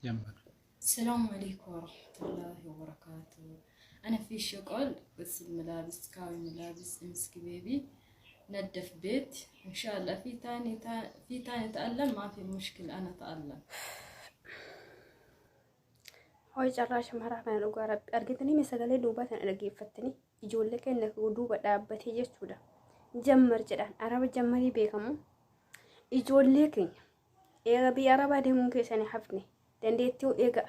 Jammar. السلام عليكم ورحمة الله وبركاته. أنا في شغل غسل ملابس، كاوي ملابس، امسك بيبي، نظف بيت. إن شاء الله في تاني في تاني تعلم، ما في مشكلة، أنا أتعلم. Hooyi carraa shamaraa kana, dhugaa rabbi argitanii mee sagalee duubaa sana dhaggeeffattanii ijoollee keenya duuba dhaabbatee jechuudha. Jammar jedhaan araba jammarii beekamu ijoollee keenya eega biyya arabaa deemuun keessanii hafne dandeettii eega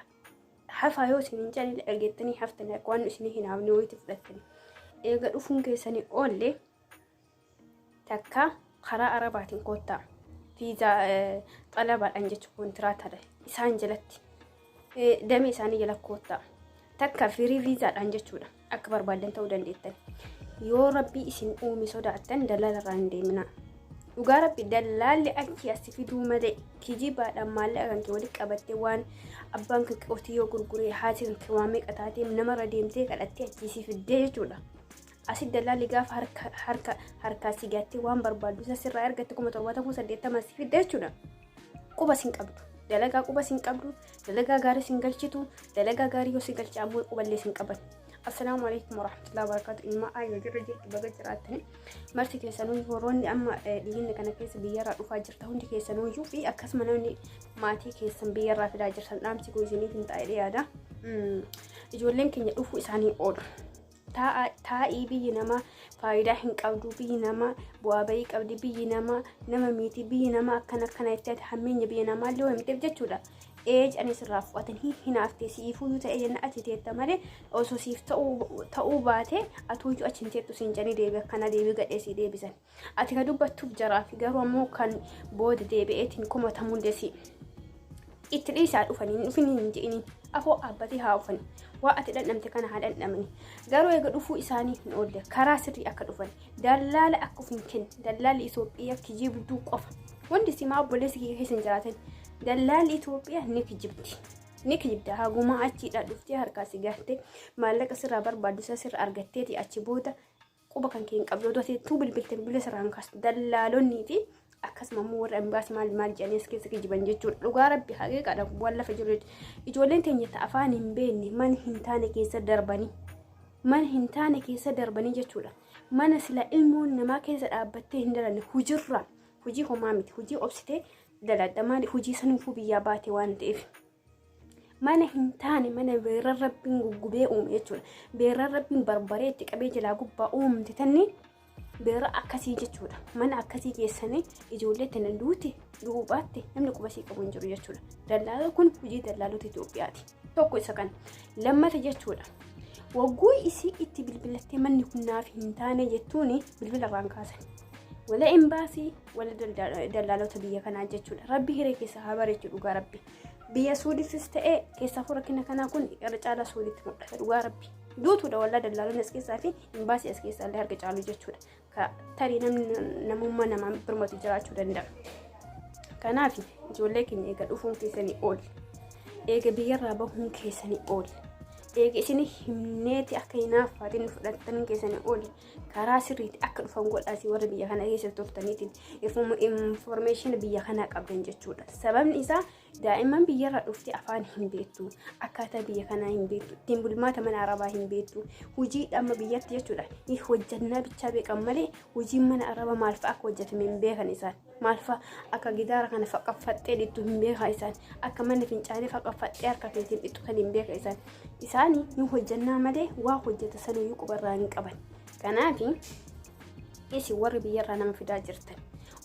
hafaa yoo isin hin caanille dhageettanii haftanii akka waan isinii hin hafne wayiitti fudhattanii eega dhufuun keessanii oollee takka karaa arabaatiin koottaa fiizaa xalabaadhaan jechuun kontiraataadha isaan jalatti damee isaanii jala koottaa, takka firii viizaadhaan jechuudha, akka barbaadan ta'uu dandeettan. Yoo rabbii isin uume sodaattan dallaala irraa hin deeminaa. Dhugaa rabbi, dallaalli achi as fiduu malee kijibaadhaan maallaqa kan kee walitti qabattee, waan abbaan kan kee qotiyyoo gurguree, haati kan kee waan meeqa taatee namarra deemtee kadhattee achii si fiddee jechuudha. Asi dallaalli gaafa harka harka harkaa si gattee waan barbaaddu isa sirraa argatte 70,000, 80,000 si fidde jechuudha. Quba sin qabdu. Dalagaa quba sin qabdu. Dalagaa gaarii sin galchitu. Dalagaa gaarii yoo si galche ammoo quballee sin qaban. Assalaamu alaikum warahmatullahi wabarakatuh. Ilma ayyoo jirra jirtu, baga jiraattani. Marti keessanuu warroonni amma dhiyeenya kana keessa biyyarraa dhufaa jirta hundi keessanuyyuu fi akkasuma namni maatii keessan biyyarraa fidaa jirtan, dhaamsi koo isiniif hin taa'e yaada. Ijoolleen keenya dhufuu isaanii oolu. Taa'ii biyyi namaa faayidaa hin qabdu, biyyi namaa bu'aa bahii qabdi, biyyi namaa nama miiti, biyyi namaa akkana akkana jettee hammeenya biyya namaa illee himteef jechuudha. Ee jedhanii sirraa fudhatanii hinaaftee siifuyyuu ta'e jenna achi teetta malee osoo siif ta'uu baate atuuyyuu achi hin teettu siin jedhanii deebi akkana deebii gadhee sii deebisan. Ati ka dubbattuuf jaraaf, garuu ammoo kan booda deebi'eetiin komatamuu deessi. Itti dhiisaa dhufanii, hin dhufin hin je'iniin, afoo dhaabbatee haa dhufani, waa ati dhandhamte kana haa dhandhamani. Garuu eega dhufuu isaanii hin oolle karaa sirrii akka dhufan, dallaala akka of hin kenne. Dallaalli Itoophiyaa kijibduu qofa. Wanti simaa obboleessi kiyya keessa hin jiraatan, dallaalli Itoophiyaa ni kijibdi, ni kijibda. Hagumaa achiidhaa dhuftee harkaa si gaatte maallaqa sirraa barbaaddu isa sirra argatteeti achi booda quba kan kee hin qabdu. Otoo tuu bilbilte bilbila sirraan kaastu dallaalonnii fi akkasuma immoo warra embaasii maal maal jedhanii as keessa kijiban jechuudha. Dhugaa rabbi, haqiiqaadha, waan lafa jiru jechuudha. Ijoolleen teenya ta afaan hin beekne mana hin taane keessa darbanii, mana hin taane keessa darbanii jechuudha. Mana sila ilmoon namaa keessa dhaabbattee hin dalanne hujirra hujii homaa miti, hujii obsitee daladha, maali hujii sanuufuu biyyaa baate waan ta'eef. Mana hin taane, mana beerran rabbiin guggubee uume jechuudha. Beerran rabbiin barbaree itti qabee jalaa gubbaa uumte tanni beera akkasii jechuudha. Mana akkasii keessanii ijoollee tana duute duubaatte namni qubasii qabu hin jiru jechuudha. Dallaala kun hojii dallaalota Itoophiyaati. Tokko isa kana. Lammata jechuudha. Wagguu isii itti bilbilattee manni kun naaf hin taane jettuuni bilbila irraan kaasan. Wala embaasii wala dallaalota biyya kanaa jechuudha. Rabbi hiree keessa haa bareechu, dhugaa rabbi. Biyya Suudittis ta'e keessafuu rakkina kanaa kun irra caalaa Suuditti mul'ata, dhugaa rabbi. Duutuudha wallaa, dallaalonni as keessaa fi embaasii as keessaa illee harka caalu jechuudha. Ka tarii namni namummaa namaan birmatu jiraachuu danda'a. Kanaaf ijoollee keenya, eega dhufuun keessanii ool. Eega biyyarraa bahuun keessanii ool. Eega isin himneeti akka hinaaffaatiin fudhattan keessanii ool. Karaa sirriitti akka dhufan godhaasi warra biyya kana keessa turtaniitiin information biyya kanaa qabdan jechuudha. Sababni isaa daa'imman biyyarraa dhufte afaan hin beektu, akkaataa biyya kanaa hin beektu, ittiin bulmaata mana arabaa hin beektu, hojii amma biyyatti jechuudha. Ni hojjannaa bichaa beekan malee hojiin mana arabaa maal fa'a akka hojjetame hin beekan isaan. Maal fa'a akka gidaara kana faqaffaxxee dhittu hin beekan isaan. Akka mana fincaanii faqaffaxxee harka keetiin dhittu kan hin beekan isaan. Isaani ni hojjannaa malee waa hojjeta sanuyyuu qubarraa hin qaban. Kanaaf isin warri biyyarraa nama fidaa jirtan,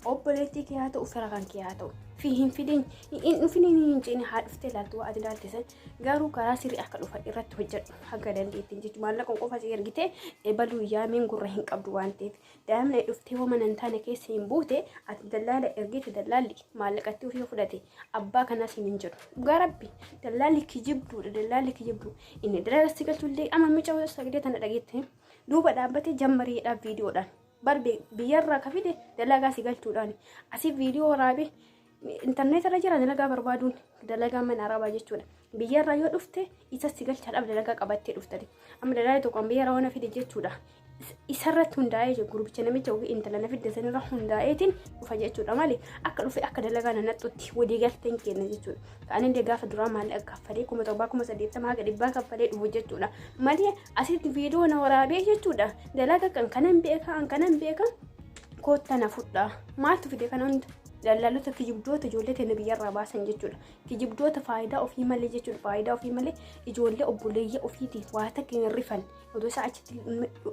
obboleettii kee haa ta'u, fira kan kee haa ta'u, fi hin fidin, hin dhufin hin jeeni, haa dhuftee ilaaltu waa ati ilaalte san, garuu karaa sirrii akka dhufan irratti hojjedhu haga dandeettiin jechuudha. Maallaqa qofa si ergite ebaluu yaameen gurra hin qabdu waan ta'eef, daa'imni dhuftee hoo mana hin taane keessa hin buute, ati dallaala ergite, dallaalli maallaqatti ofii fudhate abbaa kanaas hin jedhu. Dhugaa rabbi, dallaalli kijibduudha, dallaalli kijibduu. Inni dalaala si galchullee amma mica sagalee tana dhageette duuba dhaabbatee jammariidhaaf viidiyoodhaan bar biyyarraa ka fide dalagaa si galchuudhaan asii viidiyoo waraabee intarneet irra jira, dalagaa barbaaduun dalagaa mana arabaa jechuudha. Biyyarraa yoo dhufte isa si galchaadhaaf dalagaa qabattee dhuftati. Amma dalagaa tokko biyyarraa waan fide jechuudha. Isarratti hundaa'ee jiru gurbicha namicha ofii intala na fidde sanirra hundaa'eetiin dhufa jechuudha malee akka dhufe akka dalagaa na naxxutti walii galteen kenna jechuudha. Kan inni gaafa duraa maallaqa kaffalee 7000 80,000 haga 100 kaffalee dhufu jechuudha. Malee asitti viidiyoo na waraabee jechuudha. Dalaga kan kanan beeka an kanan beeka kootta na fudhaa. Maaltu fide kana hunda? Dallaalota kijibdoota ijoollee teenya biyyarraa baasan jechuudha. Kijibdoota faayidaa ofii malee jechuudha. Faayidaa ofii malee ijoollee obboleeyya ofiitiin waa takka hin rifan. Odoo isaa achitti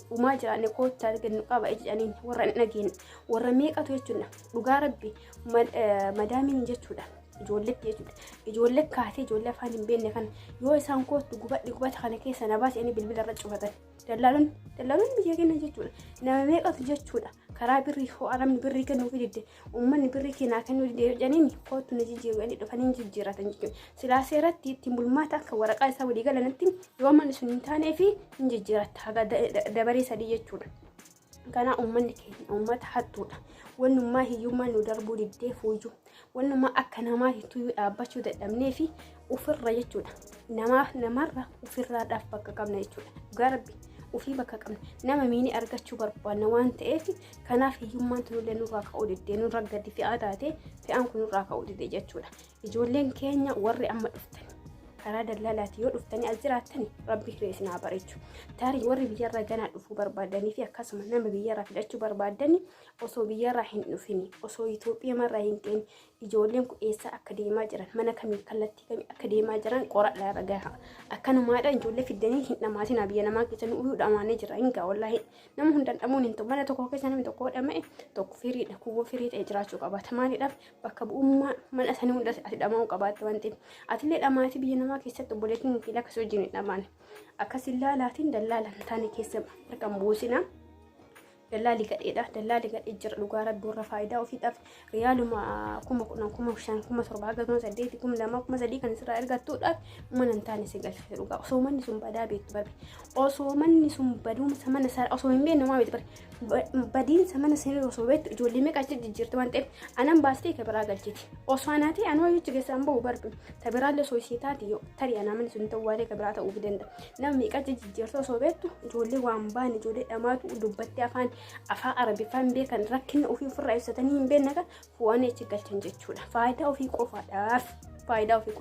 dhumaa jiraanne koottaa kennu qaba jedhaniin warra hin dhageenye. Warra meeqatu jechuudha. Dhugaa rabbi madaamiin jechuudha. Ijoolletti jechuudha. Ijoollee kaatee ijoollee afaan hin beekne kana yoo isaan koottu gubadhi gubata kana keessa na baasi bilbila irra cufatan. Dallaalonni biyya keenya jechuudha. Nama meeqatu jechuudha. Karaa birrii ho'a namni birrii kennuufi didde uummanni birrii kennaa kennuu didde jedhaniin koottu na jijjiiru jedhanii dhufanii jijjiiratan jechuudha. Silaa seeratti ittiin bulmaata akka waraqaa isaa walii galanitti yoo manni sun hin taanee fi hin jijjiiratta haga dabaree sadii jechuudha. Kana uummanni keenya uummata hattuudha. Wannummaa hiyyummaa nu darbuu diddee fuuju. Wannummaa akka namaa tuyyuu dhaabbachuu dadhabnee fi ofirra jechuudha. Namarra ofirraadhaaf bakka qabna jechuudha. Dhugaa rabbi ofii bakka qabna. Nama miini argachuu barbaanna waan ta'eef kanaaf hiyyummaan tunullee nurraa ka'uu diddee nurra gadi fe'aa taate fe'aan kun nurraa ka'uu diddee jechuudha. Ijoolleen keenya warri amma dhuftan karaa dallaalaati yoo dhuftanii as jiraattani rabbi hiree isin haa bareechu. Tarii warri biyyarraa ganaa dhufuu barbaadanii fi akkasuma nama biyyarraa fidachuu barbaadanii osoo biyyarraa hin dhufini osoo Itoophiyaa hin ta'in ijoolleen kun eessa akka deemaa jiran mana kamii kallattii kamii akka deemaa jiran qoradhaa irra gaha. Akkanumaadha ijoollee fiddanii hin dhamaasinaa biyya namaa keessa nu uyyuu dhamaanee jira hin gaa wallaahi nama hundaan dhamuun hin ta'u mana tokko keessa namni tokko dhama'e tokko firiidha kuwwa firii ta'e jiraachuu qabaata maaliidhaaf bakka bu'ummaa mana sanii hunda ati dhamaa'uu qabaatte waan ta'eef atillee dhamaatii biyya namaa keessatti obboleettiin fi lakka wajjin hin dhamaane akkas ilaalaatiin dallaala hin taane keessa harkaan buusina. Dallaalli gadheedha. Dallaalli gadhee jira dhugaa rabbi warra faayidaa ofiidhaaf riyaaluma 10,000 5,000 7,000 haga 8,000 2,000 3,000 kan sirraa argattuudhaaf mana hin taane si galchite dhugaa. Osoo manni sun badaa beektu barbe. Osoo manni sun baduumsa mana isaa osoo hin beekne maa beektu barbe. Badiinsa mana sanii osoo beektu ijoollee meeqa achi jijjiirte waan ta'eef anan baastee ka biraa galchiti. Osoo anaa ta'e anoo jechi keessaan bahu barbe. Ta biraallee osoo isii taate yoo tarii anaa manni sun ta'uu waatee ka biraa ta'uu danda'a. Nama meeqa achi jijjiirte osoo beektu ijoollee waan baane ijoollee dhamaatu dubbattee afaan arabiffaan beekan rakkina ofii ofirraa ibsatanii hin beekne kan fu'anii achi galchan jechuudha. Faayidaa ofii qofaadhaaf faayidaa ofii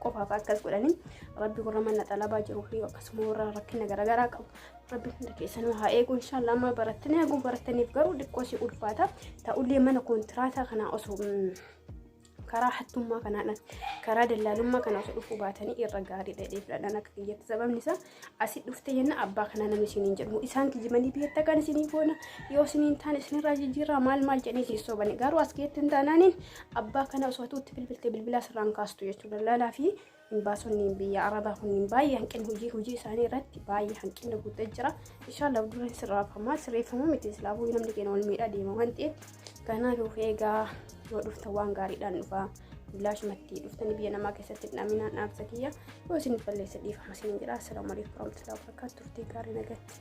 qofaaf akkas godhanii rabbi warra mana xalabaa jiruu fi akkasuma warra rakkina garaagaraa qabu rabbi hunda keessanuu haa eegu inshaallah amma barattanii haguu barattaniif garuu xiqqoo si ulfaata ta'ullee mana koontiraataa kanaa osoo karaa hattummaa kanaadhaan karaa dallaalummaa kana osoo dhufuu baatanii irra gaariidha jedhee fudhadhaan akka kiyyatti sababni isaa asii dhufte jenna abbaa kanaa namni isiniin jedhu isaan kijibanii biyyatti akkan isinii goona yoo isiniin taane isinirraa jijjiirraa maal maal jedhanii isin sobani garuu as keessatti hin taanaaniin abbaa kana osoo atuutti bilbilte bilbilaa sirraan kaastu jechuudha dallaalaa fi imbaasonni biyya arabaa kunniin baay'ee hanqinni hojii isaanii irratti baay'ee hanqinni guddaa jira inshallah dura sirreeffamaa sirreeffamuu miti islaafuu namni keenya wal miidhaa deema waan ta'eef kanaaf of eegaa yoo dhuftan waan gaariidhaan dhufaa bilaashumatti dhuftanii biyya namaa keessatti hin dhaminaan dhaamsa kiyya yoo isin balleessa dhiifama isin jira. Assalaamu alaikum warahmatullahi wabarakatuh. Turtii gaarii nagatti.